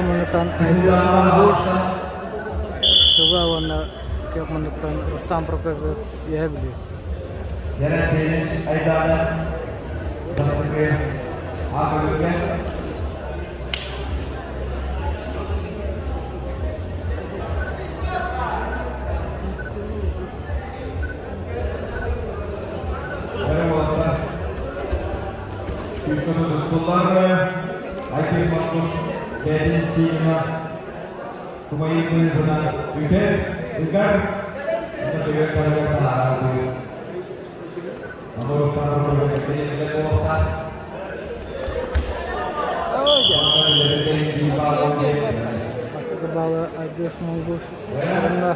Муннуктан Айдыас Монгуш, Тыва уонна Көх Муннуктан Рустам Прокопьев Үөһэ Бүлүү. Дьэрэ Айдаана бастакы аакырыга. Айдын Махмуш бэйэтин сиинэ сумайыы быһыытынан үтэр, ыгар, уонна төгөр таһыгар таһааралыыр. Бастакы баалы Айдыас Монгуш уонна